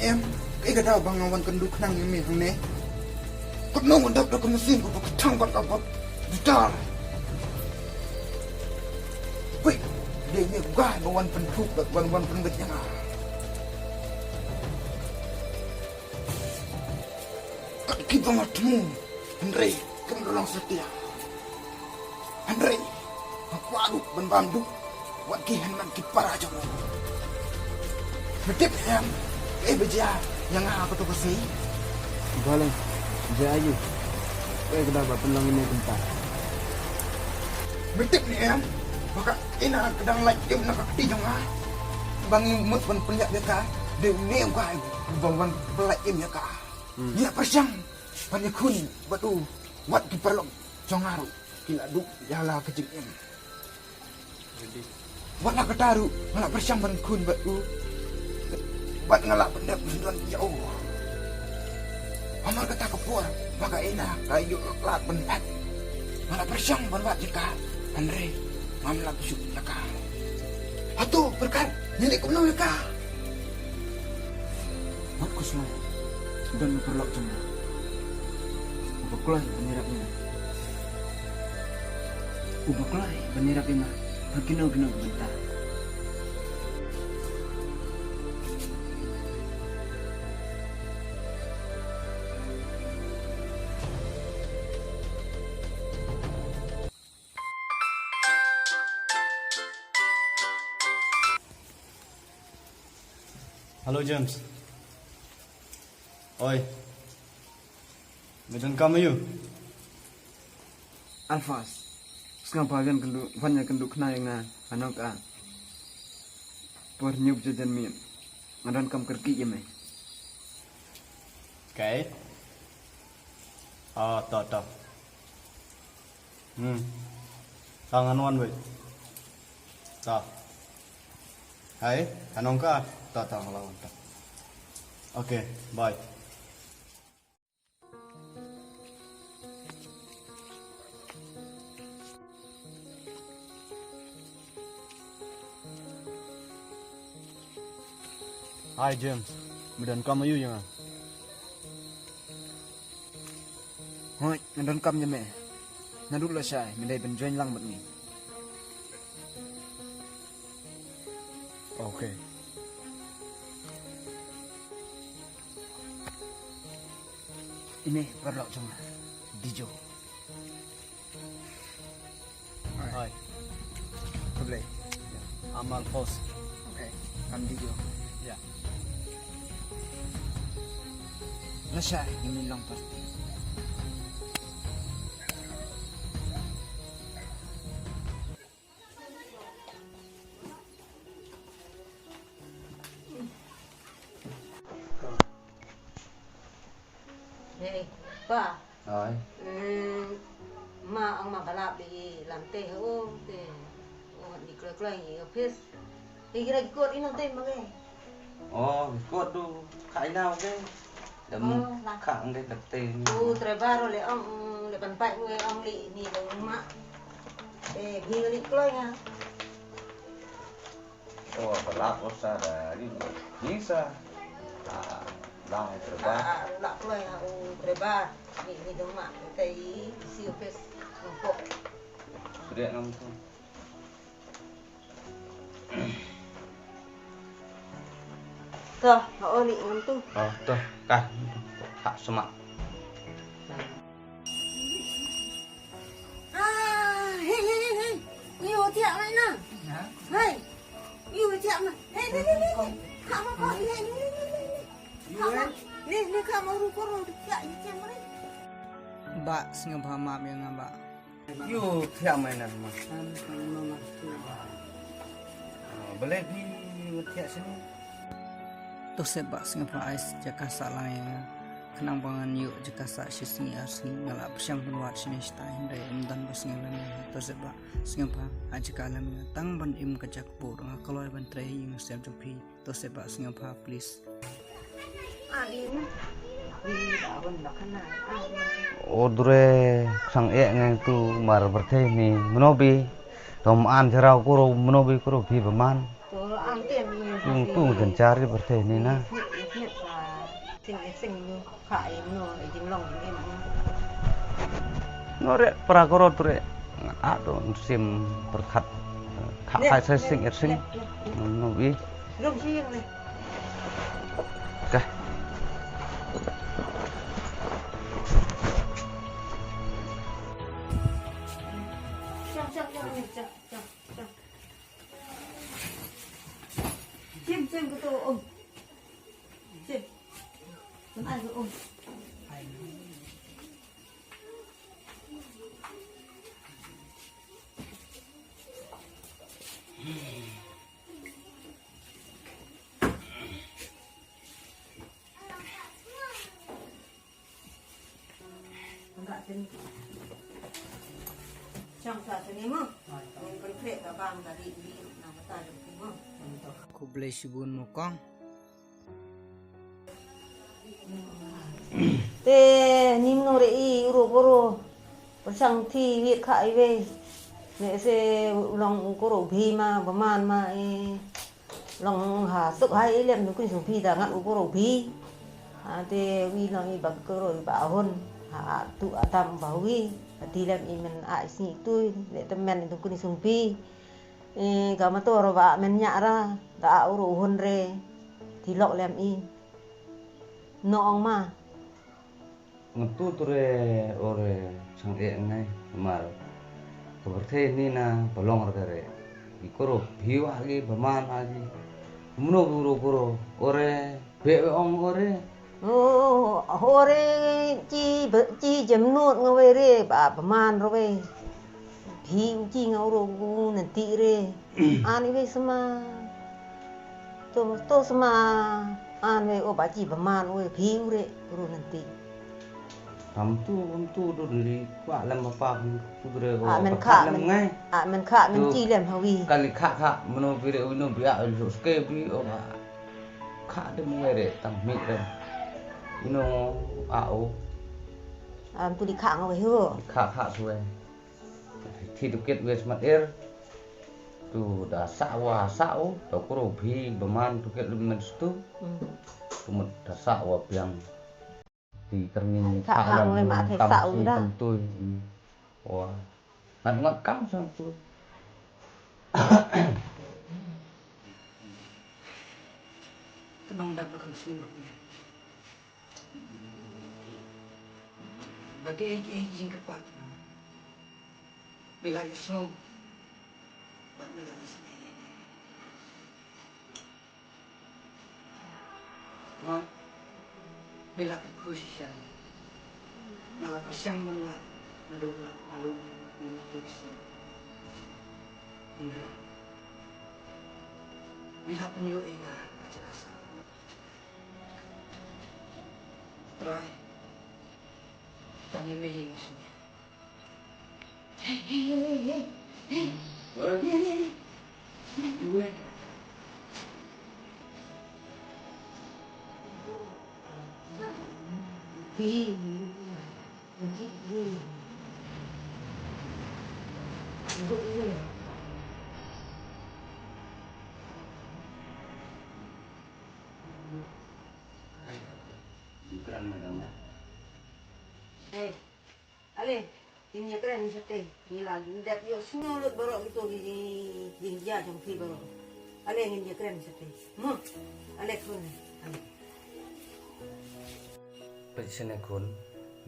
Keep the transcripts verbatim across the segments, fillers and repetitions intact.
Em, kaei ka daw ba nga wan kynduh khnang ïa me hangne? Kut nong wan dap da ka mynsiem kaba kthang bad kaba bitar. Wei, dei me u guy ba wan pynthut bad wan wan pynbeit ïa nga. Kat kiba nga thmu, hynrei kim da long satia. Hynrei nga kwah ruh ban bam duh wat ki hynmen ki para jong u. Me tip em, kaei ba jia ïa nga ha kato ka sngi? Balei? Jia aïu? Kaei kaba pynlong ïa me kumta? Me tip ne em, ba ka Ina ka dang lait im na ka kti jong nga. Ba ngi mut ban pynïap ïa ka, dei une u guy uba wan pynlait im ïa ka. Hmm. Ngi la pyrshang ban ïakhun bad u, wat ki paralok jong nga ruh ki la duh ïa la ka jingim. Wat la kata ruh nga la pyrshang ban khun bad u, bad nga la pyndep myndon ïa u. Hamar kata ka por ba ka Ina ka ïoh lad ban phet, nga la pyrshang ban wad ïa ka, hynrei ngam lah ban shu ïa ka. Hato pyrkhat ngi leh kumno ïa ka? Wat khuslai, don u paralok jong nga uba kloi ban ïarap ïa nga. Uba kloi ban ïarap ïa nga ha kino kino ki bynta. Hello, James. Oi. Me donkam aïu? Alphas, sngewbha ïakynduh, wan ïakynduh khnang ïa nga, hangne ka por hynñiew baje janmiet. Nga donkam kyrkieh ïa me. Kaei? Oh, to, to. Hmm. Ka ngan wan wei. To. Hai, hangne ka. To, to, nga la wan, to. Okay, bye. Hi James, me donkam aïu ïa nga? Hooid, nga donkam ïa me. Naduh lashai me dei ban join lang bad ngi. Okay. Ine paralok jong nga, Dijo. Hi. Hi. Khublei. Yeah. I'm Alphas. Okay. I'm Dijo. Yeah. Lashai ngin ïa long party. Hey, Pa. Oi. Hmm, ma ong ma ba lap ïa i Lamte ha u te. U wan di kloi kloi i office. Ïa ki la ki kot ino te ma ngi. Oh, ki kot du kha ina u ke. Dam kha ngi dap te. U trebar le ong le pan pai ngi ong li ni dong ma. Eh, bi li kloi nga. Oh, ba lap u sa da ri ni sa. Ah, lang u trebar. Ah, lap kloi ha u trebar. Ni ni dong ma te i si office. Ngam pok. Sudah ngam tu. To, ha o ni ngam tu. Oh, to, ka. Ha semak. Ah, hei, hei, hei, hei. Uyu thiah mai na. Hei. Uyu thiah mai. Hei, hei, hei, hei. Kha ma ko, hei, hei, hei, hei. Kha ma. Ni, ni kha ma ru ko ru thiah ni thiah mai. Ba sngewbha map ïa nga ba. Yu thiah mai na ma. Balei phi thiah sini? To sep ba sngewbha ai jaka sah lang ïa nga. Khnang ba ngan ïoh jaka sah shi sngi ar sngi nga la pyrshang ban wad shane shatai hynrei ym don ba sngewlem ïa nga. To sep ba sngewbha ai jaka lem ïa nga tang ban im ka jaka bor nga kloi ban trei ïa nga sep jong phi. To sep ba sngewbha please. O dure sang ek ngai tu mar pyrthei ni mano bi. Tom an jarau kuro mano bi kuro bi ba man. Tung tung kan cari pyrthei ni na. Sing e sing nu kha e nu e jinglong jingim. No re para koro tu re. Ngat a do sim perkhat. Kha kai sai sing e sing. No i. Lum sing ne. Ka. Chang chang chang chang chang. Chim chim ko to om. Chim. Chim ai ko om. Khublei shibun mo kong. Te nim no re i uro koro. Persang thi wit kha i wei. Ne se long koro bhi ma baman ma i. Long ha suk hai i lem nukun sung phi da ngat u koro phi. Ha te wi long i bak koro i ba hun. Ha tu atam ba wi. Ha ti lem i men a i sni tu le temen nukun sung phi. I ka mator ba men nya ra da a uro hun re. Ti lok lem i. No ong ma. Ngetu tu re ore chang e ngai mar. Ka pyrthei ni na ba long re re. I koro phi wa gi ba man a gi. Mno buro koro ore be be ong ore. Oh, ore chi be chi jem nut nga we re ba ba man ro we. Phi u chi nga uro gu nan ti re. An i we sma. To to sma. An we o ba chi ba man we phi u re uro nan ti. Am tu am tu do li kwa lem ba pa tu re o. A men kha lem ngai. A men kha men chi lem hawi. Kali kha kha meno bi re o ino bi a lo ske bi o ba. Kha de mo re tang mi re. Ino a o. Am tu li kha nga we ho. Kha kha suwe. Thi tu ket wes mat er. Tu da sa wa sa o da kuro phi ba man tu ket lum men stu. Tu mut da sa wa piang. Ti termin. Kha kha wan we ma thai kam sa u si da. Kam tu. Wa. Ngat ngat kam sang tu. Tebang da ba kam sini. Bagi ai ai jingkyrpad. Bila ïasnoh. Bad bila ïasnoh. Ma, bila ka khusi shan. Nga la pyrshang ban lad naduh la naduh ngi ma khusi. Bila pynïoh ïa nga ka jaka sah. Trai. Tang ïa me ïa nga sngewbha. Hey. Ale, ngin ïakren shatei, ngi la dep ïohsngew lut baroh kito ki jingïa jong phi baroh. Ale ngin ïakren shatei. Mo, ale khun, ale. Peit shane khun,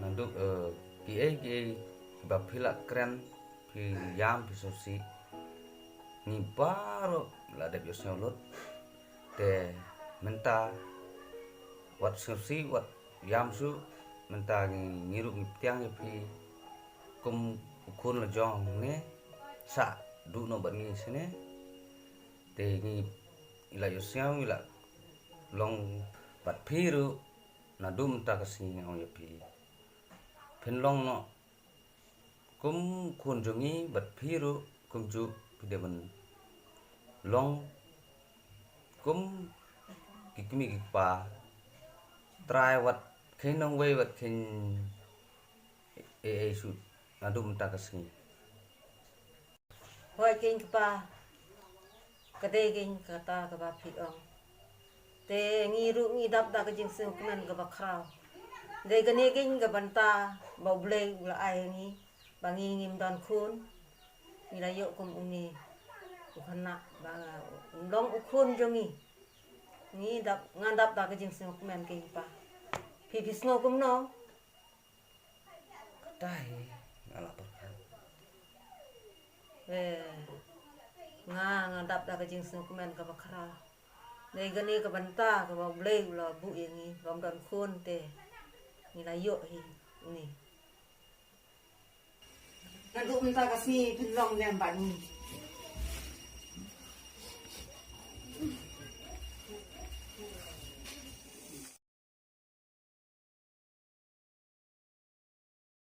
naduh, eh, kiei kiei ba phi la kren, phi ïam, phi sngewsih. Ngi baroh la dep ïohsngew lut. Te mynta wat sngewsih wat ïam shuh, mynta ngi, ngi ruh ngi pdiang ïa phi kum u khun la jong ne, sa duh noh bad ngi shane. Te ngi la ïohsngew ngi la long bad phi ruh naduh mynta ka sngi, nga ong ïa phi. Phin long noh kum khun jong ngi bad phi ruh kumjuh phi dei ban long kum ki kmie ki kpa. Trai wat kheiñ nongwei wat kheiñ ei ei shuh naduh mynta ka sngi. Hooid keiñ kpa, ka dei keiñ kata kaba phi ong. Te ngi ruh ngi dap da ka jingsngewkmen kaba khraw. Dei kane ka bynta ba U Blei u la ai ngi, ba ngi ngim don khun, ngi la ïoh kum une u khynnah ba long u khun jong ngi. Ngi dap, nga dap da ka jingsngewkmen keiñ pa. Phi phi sngew kumno? Katai nga la pyrkhat. Eh, nga nga dap da ka jingsngewkmen kaba khraw. Dei kane ka bynta kaba U Blei u la buh ïa ngi, bym don khun te ngi la ïoh hi une. Naduh mynta ka sngi phin long lem bad ngi.